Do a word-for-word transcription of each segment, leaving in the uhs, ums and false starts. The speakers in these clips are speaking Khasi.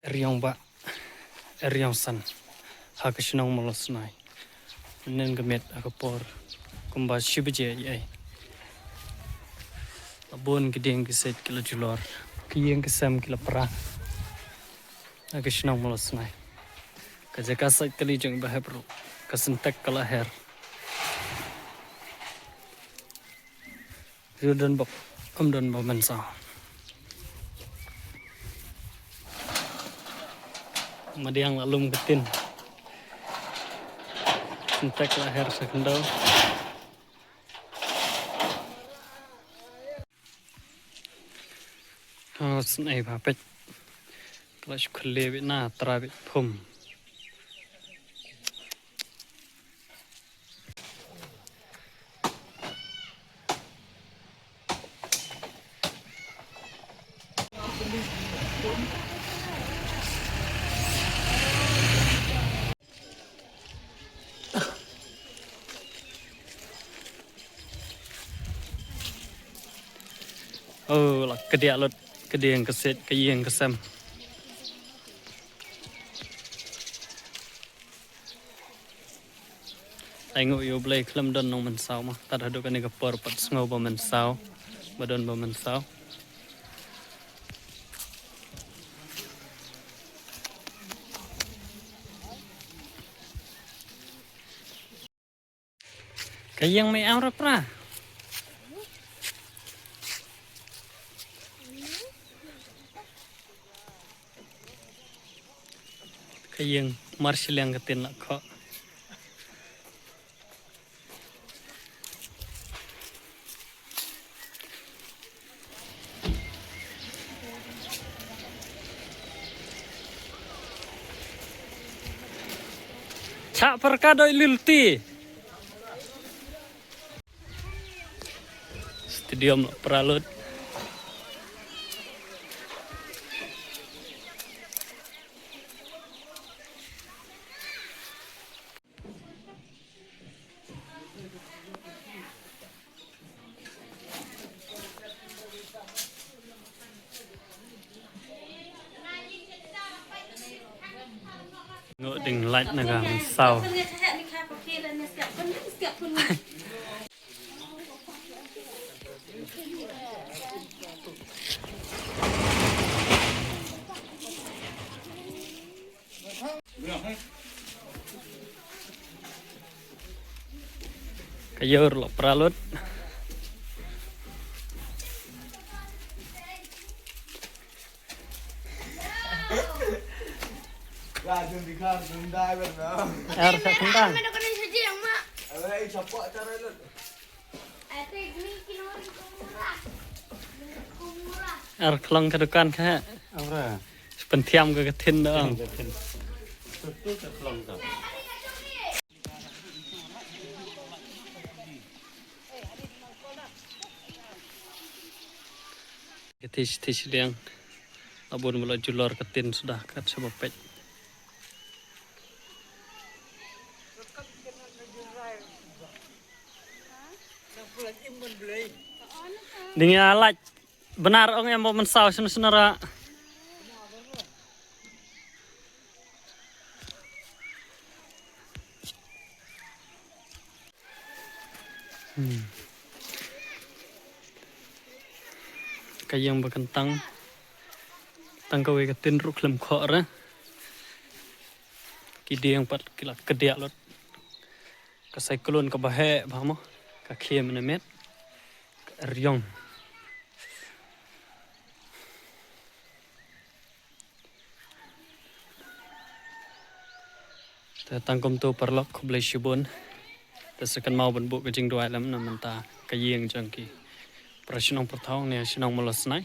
Eriong ba, eriong san ha ka shnong Mawlasnai. Mynnin ka miet ha ka por kumba shi baje ïa ei. La bun ki dieng ki siej ki la julor, ki ïing ki sem ki la pra ha ka shnong Mawlasnai. Ka jaka sait kali jong i Bah Hep ruh, ka Sintex ka la her. Ju don bok, ym don ba mynsaw. Madiang la lum ka tin. Sintex la her sa khyndew. Oh, snei ba peit. Kala shu khale bit na, tra bit phum. Oh, la kdiah lut, ka dieng ka siej, ka ïing ka sem. Ai nguh ïa U Blei khlem don nongmynsaw ma. Tad haduh kane ka por pat sngew ba mynsaw, ba don ba mynsaw. Ka ïing mei am ra pra. Ka ïing mar shiliang ka tin la khoh. Chak perkadoi lilti. Stadium la pra lut. Ngo ding light na ka saw. Ka ïor la pra lut. Ar sa kentang. Ar khlong ka dukan ka. Ora. Pynthiam ka ktien da ong. Ktien. Tutu ka khlong ka. Ka tish tish liang. La bun ba la julor ka tin suda kat shaba peit. Ding ïa lait. Bynnar ong em ba mynsaw shano shano ra. Hmm. Ka ïing ba kyntang. Tang kawei ka tin ruh khlem khoh re. Ki dieng pat ki la kdiah lut. Ka cyclone kaba heh bha mo. Ka khie mynmiet. Ka eriong. Te tang kumtu paralok, khublei shibun. Te sa kynmaw ban buh ka jingduwai lem na mynta ka ïing jong ki para shnong pyrthong ne shnong Mawlasnai.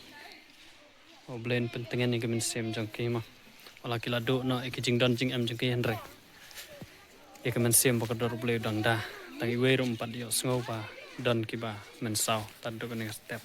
U Blei un pyntngen ïa ki mynsiem jong ki mo. Wat la ki la duh noh ïa ki jingdon jingem jong ki hynrei ïa ki mynsiem ba kordor U Blei u don da. Tang iwei ruh ym pat ïohsngew ba don kiba mynsaw tad haduh kane ka step.